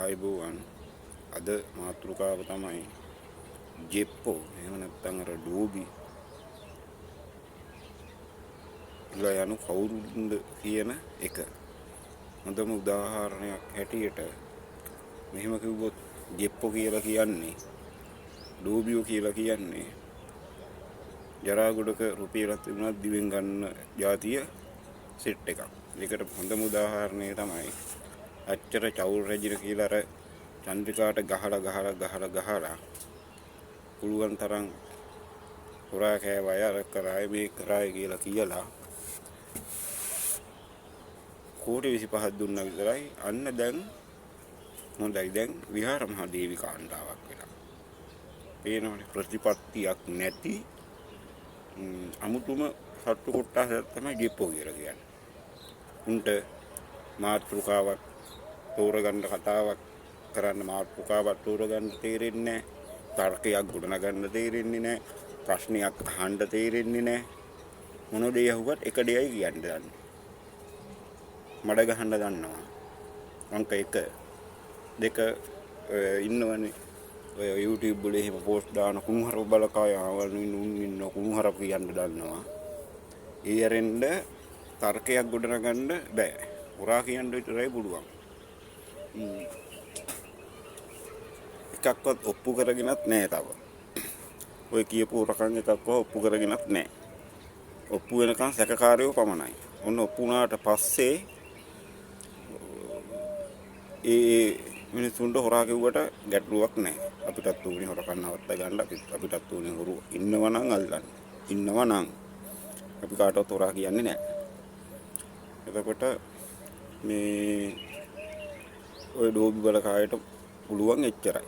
ආයුබෝවන්. අද මාතෘකාව තමයි ජෙප්පෝ එහෙම නැත්නම් අර ඩෝබි ලා යනු කවුරුන්ද කියන එක. හොඳම උදාහරණයක් හැටියට මෙහෙම කිව්වොත් ජෙප්පෝ කියලා කියන්නේ ඩෝබියෝ කියලා කියන්නේ ජරා ගොඩක රුපියලක් තිබුණත් දිවෙන් ගන්න ජාතිය සෙට් එකක්. ඒකට හොඳම උදාහරණය තමයි අච්චර චවුල් රැජින කියලා අර චන්ද්‍රිකාට ගහලා ගහලා ගහලා ගහලා පුළුවන් තරම් හොරා කෑවය අර කරාය මේ කරාය කියලා කියලා කෝටි 25ක් දුන්නා විතරයි. අන්න දැන් හොඳයි, දැන් විහාර මහා දේවි කාණ්ඩාවක් වෙලා. පේනවනේ ප්‍රතිපත්තියක් නැති අමුතුම සත්තු කොට්ටාසයක් තමයි ජෙප්පෝ කියලා කියන්නේ. උන්ට මාතෘකාවක් තෝරගන්න, කතාවක් කරන්න මාතෘකාවක් තෝරගන්න තේරෙන්නේ නැහැ. තර්කයක් ගොඩනගන්න තේරෙන්නේ නැහැ. ප්‍රශ්නයක් අහන්න තේරෙන්නේ නැහැ. මොන දේ ඇහුවත් එක දෙයයි කියන්න දන්නේ. මඩ ගහන්න දන්නවා. අංක 1 2 ඉන්නවනේ ඔය YouTube වල එහෙම පෝස්ට් දාන කුණුහරුප බලකාය ආවල් ඉන්න උන් ඉන්න කුණුහරුප කියන්න දන්නවා. ඒ ඇරෙන්න තර්කයක් ගොඩනගන්න බෑ. හොරා කියන්න විතරයි පුළුවන්. එකක්වත් ඔප්පු කරගෙනත් නෑ තව. ඔය කියපු හොරකම් එකක්වත් ඔප්පු කරගෙනත් නෑ. ඔප්පු වෙනකන් සැකකාරයෝ පමණයි. ඔන්න ඔප්පු වුණාට පස්සේ ඒ මිනිස්සුන්ට හොරා කිව්වට ගැටලුවක් නෑ. අපිටත් ඕනේ හොරකම් නවත්ත ගන්න, අපිටත් ඕනේ හොරු ඉන්නවා නම් අල්ලන්න. ඉන්නවා නම් අපි කාටවත් හොරා කියන්නේ නෑ. එතකොට මේ ඔය ඩෝබි බලකායට පුළුවන් එච්චරයි.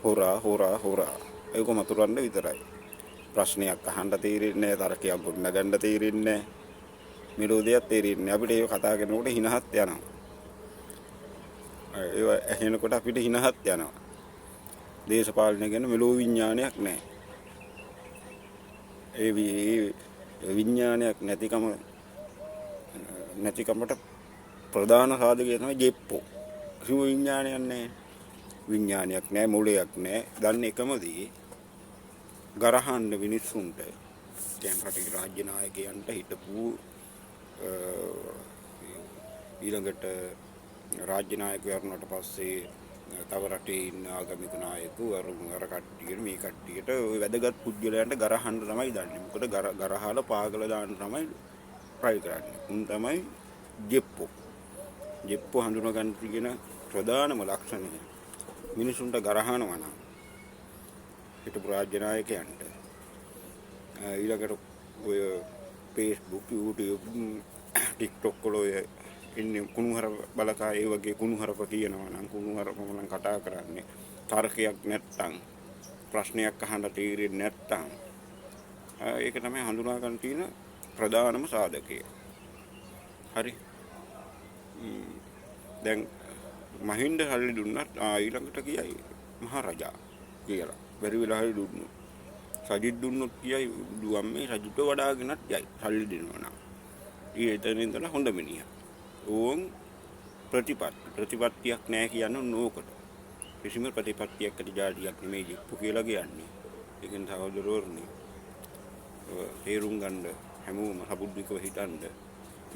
හොරා හොරා හොරා. ඒක මතුරන්න විතරයි. ප්‍රශ්නයක් අහන්න තේරෙන්නේ නෑ, තර්කයක් ගොඩනගන්න තේරෙන්නේ නෑ. මෙලෝ දෙයක් තේරෙන්නේ නෑ. අපිට ඒක කතා කරනකොට හිනහත් යනවා. ඒව ඇහෙනකොට අපිට හිනහත් යනවා. දේශපාලනය ගැන මෙලෝ විඥානයක් නෑ. ඒ විඥානයක් නැතිකමට ප්‍රධාන සාධකය තමයි ජෙප්පෝ. කිසිම විඥානයක් නෑ. විඥානයක් නෑ, මොළයක් නෑ. දන්නේ එකම දේ ගරහන්න මිනිස්සුන්ට, දැන් රටේ රාජ්‍ය නායකයන්ට හිටපු ඊළඟට රාජ්‍ය නායකයෝ වරුණාට පස්සේ තව රටේ ඉන්න ආගමික නායකයෝ අර කට්ටියට මේ කට්ටියට ඔය වැදගත් පුද්ගලයන්ට ගරහන්න තමයි දන්නේ. මොකද ගරහලා පාගල දාන්න තමයි try කරන්නේ. උන් තමයි ජෙප්පෝ. ජෙප්පෝ හඳුනා ගන්න තියෙන ප්‍රධානම ලක්ෂණය මිනිසුන්ට ගරහනවා නම් හිටපු රාජ්‍ය නායකයන්ට ඊළඟට ඔය Facebook, YouTube, TikTok වල ඔය ඉන්නේ කුණුහරුප බලකා ඒ වගේ කුණුහරුප කියනවා නම් කුණුහරුපම නම් කතා කරන්නේ. තර්කයක් නැත්තම් ප්‍රශ්නයක් අහන්න තේරෙන්නේ නැත්තම් ඒක තමයි හඳුනා ගන්න තියෙන ප්‍රධානම සාධකය. හරි. දැන් මහින්ද සල්ලි දුන්නත් ඊළඟට කියයි මහරජා කියලා. බැරි වෙලා හරි දුන්නොත්. සජිත් දුන්නොත් කියයි දුවන් මේ සජිත්ව වඩාගෙනත් යයි සල්ලි දෙනවා නම්. ඊ එතන ඉඳලා හොඳ මිනිහා. ඕන් ප්‍රතිපත්තියක් නෑ කියන්න නෝකට. කිසිම ප්‍රතිපත්තියක් ඇති ජාතියක් නෙමෙයි ජෙප්පු කියලා කියන්නේ. ඒකෙන් සහෝදරවරුනි තේරුම් ගන්න හැමෝම සබුද්ධිකව හිතන්න.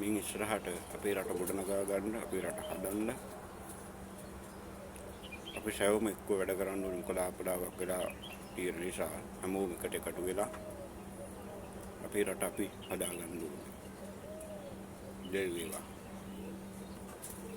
මින් ඉස්සරහට අපේ රට ගොඩනගා ගන්න, අපේ රට හදන්න අපි සෑම එක්ක වැඩ කරන්න ඕනේ. මොකද ආපදාවක් වෙලා තියෙන නිසා හැමෝම එකට එකතු වෙලා අපේ රට අපි හදා ගන්න ඕනේ. ජය වේවා.